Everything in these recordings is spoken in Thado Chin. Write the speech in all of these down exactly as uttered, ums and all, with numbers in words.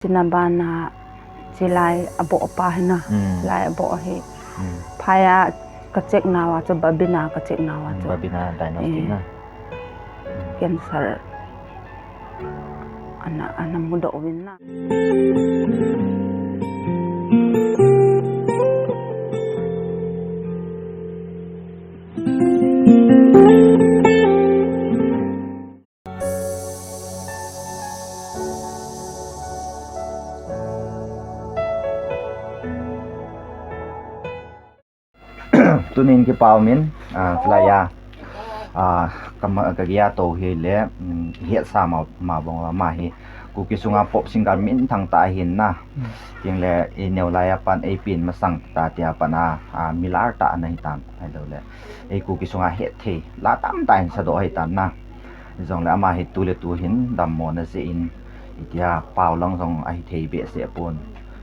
China bana chilai aboh pa hi na. Hmm. Chilai aboh hi. Hmm. Phai a ka check nau a chu, Babina ka check nau a chu. Babina Dynasty na. Cancer ana, ana mudoh uvin na. Tunin kipa umin, ah, chulai a, ah, kama, ka gei a tou hi le, um, hetsa ma, ma bang uva ama hi Kuki sunga pop singer minthang tah ahin na. Hmm. Tin le i neo lai a pat ei pin masang tah tia pat a, ah, milar tah ana hitan, ahilou le ei Kuki sunga hetthei la tamtah in sadoh ahitan na. Jongle ama hi tu le tu hin dammo na jeh in, itia pao lang jong ahi thei behseh pon.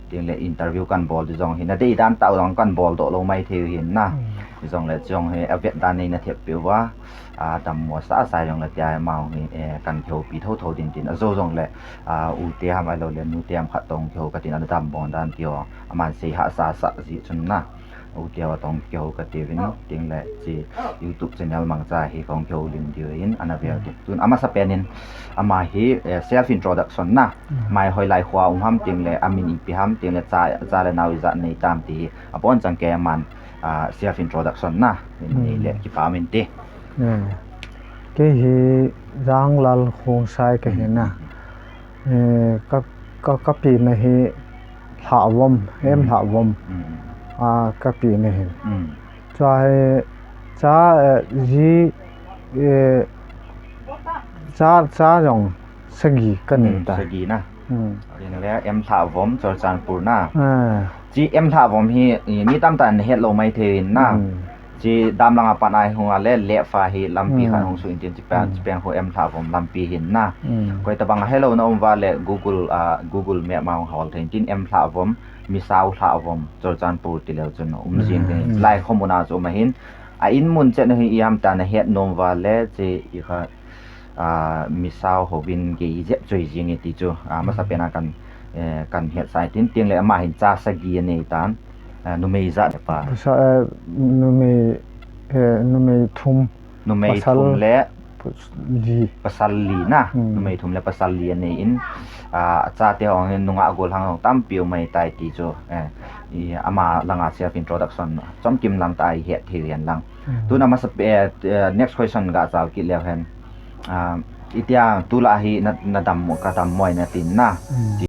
Tin le interview kan bol di jong hi na dei dan tah jong kan bol doh lou mai thei u hin na. Hmm. Jongle jong hi avet dan nei na thep peh uva, a, dammo sasa jongle tia ama hi, eh, kan kihoupi thotho ding tin, ajou jongle, a, u te ham ahilou le nu te ham khat toh kihou katin, ana dammo dan ti ho aman sei hahsa sah jeh chun na. U te ho toh kihou kati uvin, tin le hiche YouTube channel mangcha hi kong kihoulim diu hin ana ve u tin. Tun amasapen in ama hi, eh, self introduction na. Hmm. Mai hoilai kho a um ham, tin le amin ipi ham, tin le cha, cha le nao ijat nei tam ti hi abonchan kei aman, ah, self introduction na nei le kipa umin te. Hmm. Kei hi Janglal Khongsai kahi na. Hmm. Eh, ka, ka, ka pi na hi Lhavom, M. Lhavom. Hmm. Ah, ka pi na hi. Hmm. Chua hi, cha, eh, ji, eh, cha, cha jong sagi ka nei ta. Hmm, sagi na. Hmm. Tin le M. Lhavom, Churachandpur na. Ah. Hiche M. Lhavom hi, i, mi tamtah in het lou mai thei in na. Hmm. Hiche dam langa pat a hi hung a le, left a hi lampi khat hung suh in tin, hiche peng, hiche peng khu M. Lhavom lampi hin na. Hmm. Koi tabang a helou na um uva le Google, ah, Google Map a hung hol thei in tin M. Lhavom, Misao Lhavom, Churachandpur ti leu chun um jing ding. Hmm. Lai khomun a chu um ahin. A in mun chet na hi i ham ta na het nom uva le, hiche i kha, ah, Misao hovin gei jep choi jing e ti chu, ah, masapen a kan, eh, kan hetsah tin, tin le ama hin cha sagi anei tan, ah, numei ijat pa. Sa, eh, numei, eh, numei thum. Numei thum le pasal li. Pasal li na. Hmm. Numei thum le pasal li anei in, ah, achate ho hin nungah gollhang jong tampi um ahitai ti chu, eh, i, ama langa self introduction chomkim lam tah a i het thei u hen lang. Hmm. Tun amasa, eh, eh, next question ga chal kit leu hen. Ah, itia tulai hi na, na dammo, ka dammo ahi na tin na. Hmm.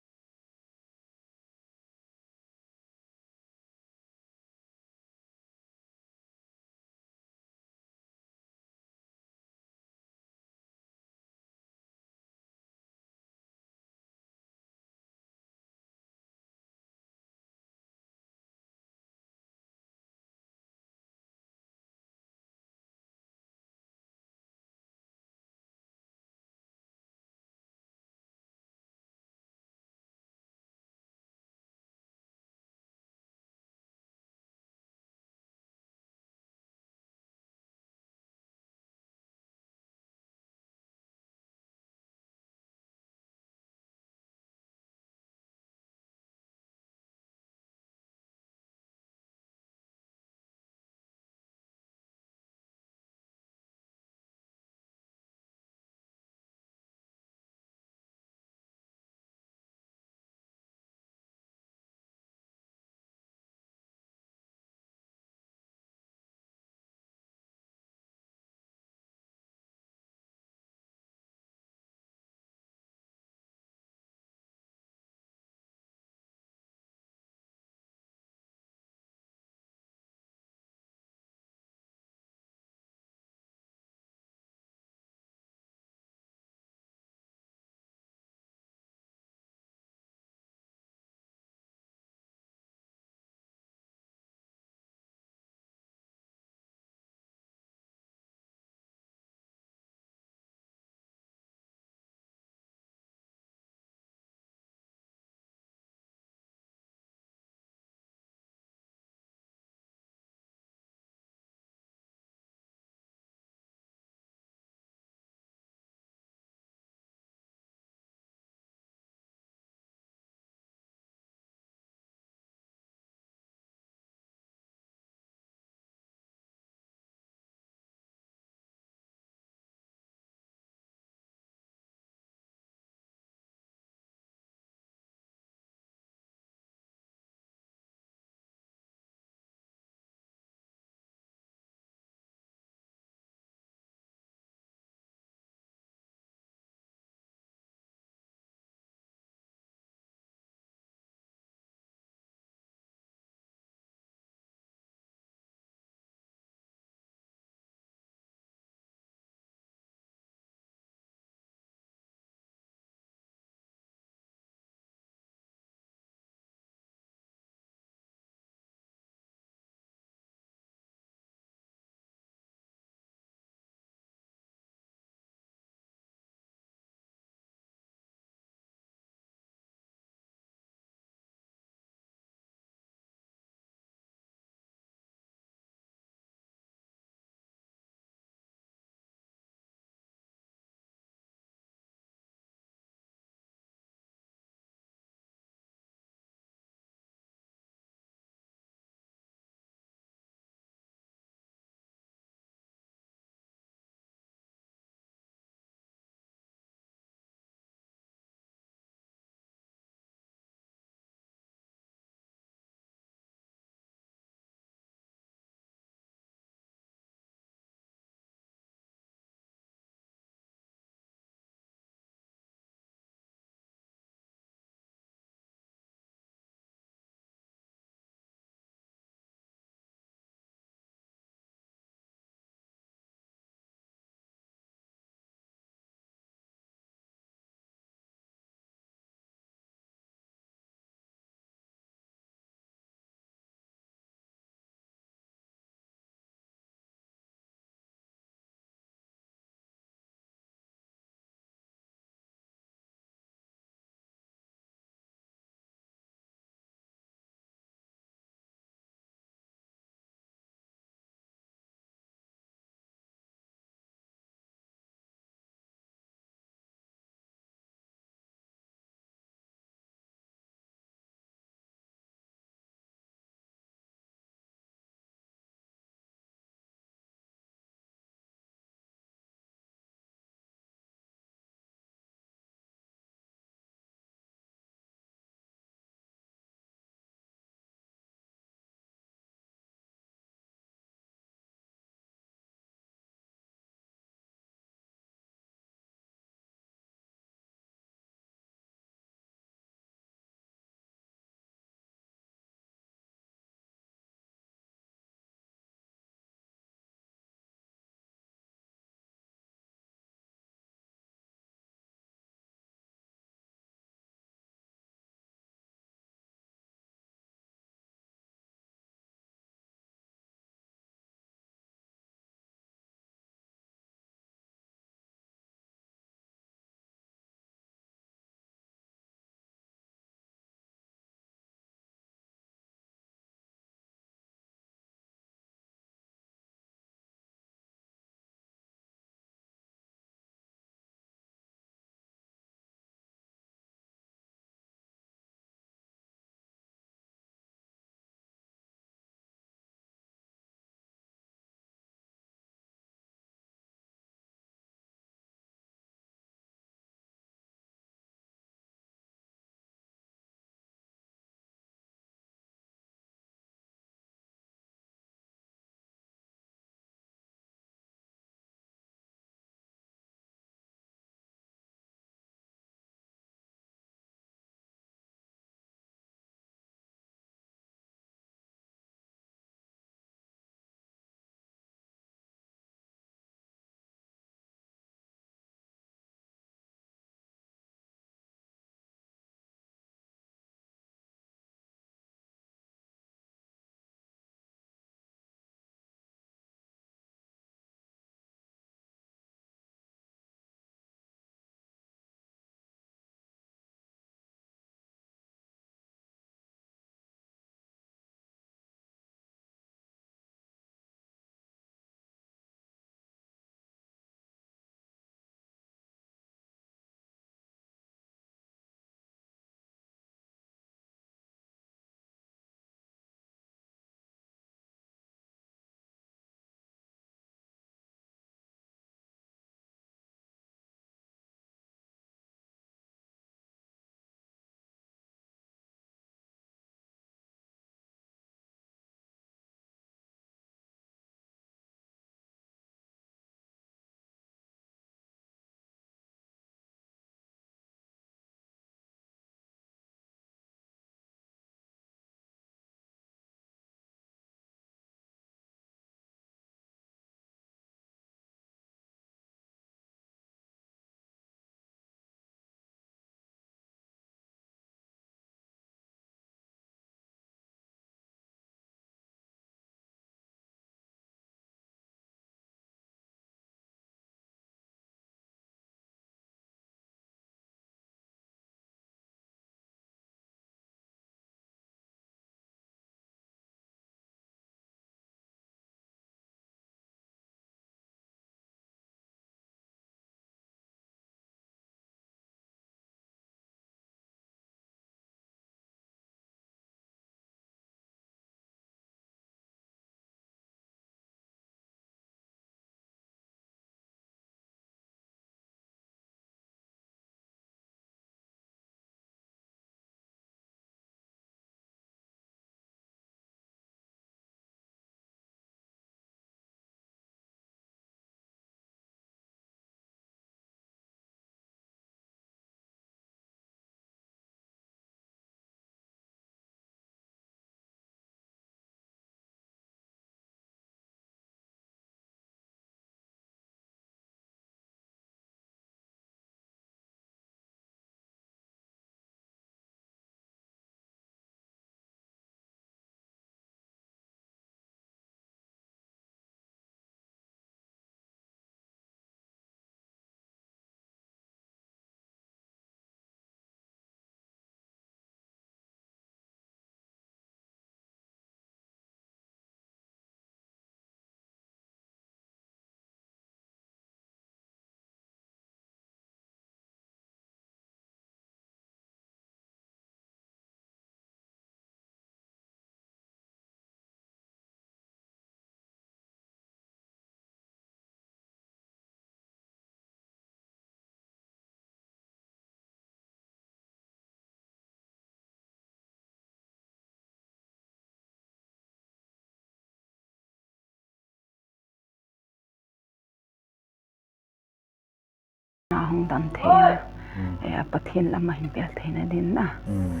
Ahung dam thei a. Hmm. Eh, a Pathen lam a hin pel theina din na. Hmm.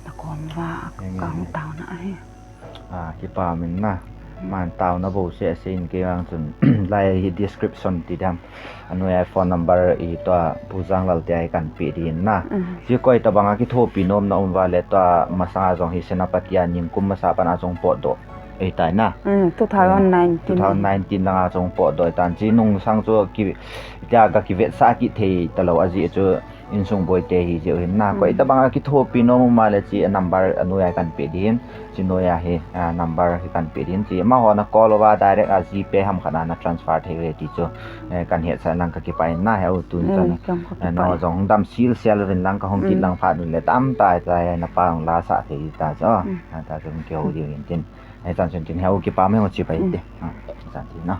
Na kom uva, Amen. Ka hung taona ahi. Ah, kipa min na. Man taona bou seh seh in kei vang chun lai hi description ti dam. Anoi a phone number hi tua Pu Janglal te a hi kan pe din na. Mm. Chi koi tabang a kithopi nom na um uva le tua masang a jong hi Senapati a nikum masa pan a jong potdoh. Ei tai na. Mm, two thousand nineteen. Two thousand nineteen lang a jong potdoh ei tan. Chi nung sang chu ki, tia ka kivetsah kit thei talou a jeh chu insung boi te hi jeh u hin na. Mm. Koi tabang a kithopi nom um a le chi a number anoi a kan pe din. Chi noi a hi, ah, number hi kan pe din. Chi amaho na call uva direct a GPay ham khat a na transfer thei uve ti chu, eh, kan hetsah lang ka kipah in na he u tun chan. Mm, chang ka kipah. Eh, nangho jong dam sil sil uvin lang ka hung kit lang phat un le tam tai tai na pa hung la sah thei ta chu. Mm. Ah, ta chu kihou diu hin tin. Eh, chan chun tin he u kipa me u chi pai te. Mm. Ah, chan tin na.